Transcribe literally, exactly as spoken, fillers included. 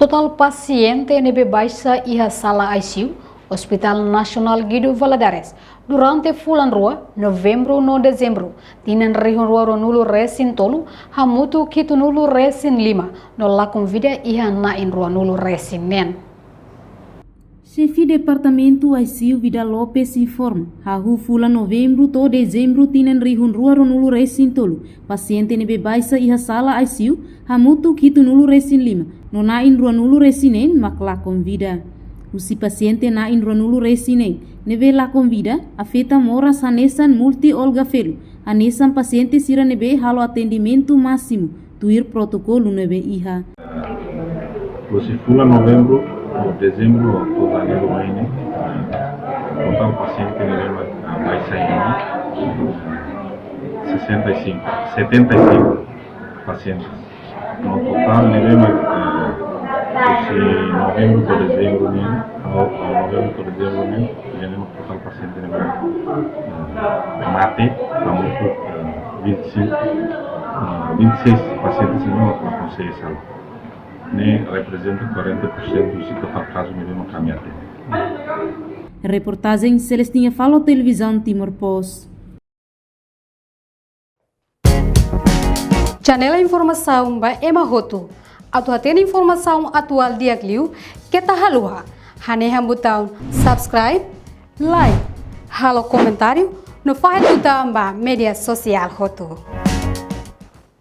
Totál pasiente ne'ebé baixa iha sala I C U Hospital Nasionál Guido Valadares durante fulan rua, Novembru no Dezembru, tinan rihun rua ruanulu resin tolu, hamutuk hitunulu resin lima, no lakon vida iha na'in ruanulu resin neen. Xefe Departamentu I C U Vida Lopes informa, hahú fulan Novembru to'o Dezembru tinan rihun rua ruanulu resin tolu, pasiente ne'ebé baixa iha sala I C U hamutuk hitunulu resin lima, no na'in ruanulu resin neen mak lakon vida. Husi pasiente na'in ruanulu resin neen ne'ebé lakon vida, afeta moras hanesan Multi Olga Felu, hanesan pasiente sira ne'ebé halo atendimentu másimu tuir protokolu ne'ebé iha. Husi fulan Novembru to'o Dezembru, to'o iha ne'e, totál pasiente ne'ebé mak, ah, baixa iha ne'e, sessenta e cinco, setenta e cinco pasientes. No totál ne'ebé mak, eh, husi Novembru to'o Dezembru nian, no, Novembru to'o Dezembru nian, ne'e mak totál pasiente ne'ebé, eh, mate, hamutuk, eh, vinte e cinco, eh, vinte e seis pasientes ne'ebé mak konsege salva. Ne'e reprezenta quarenta por cento husi totál kazu ne'ebé mak ami atende. Reportajen Celestina Falo, Televizaun Timor Post. Janela informasaun ba ema hotu. Atu hatene informasaun atuál di'ak liu, keta haluha hanehan butaun subscribe, like, halo komentáriu, no fahe tutan ba média sosiál hotu.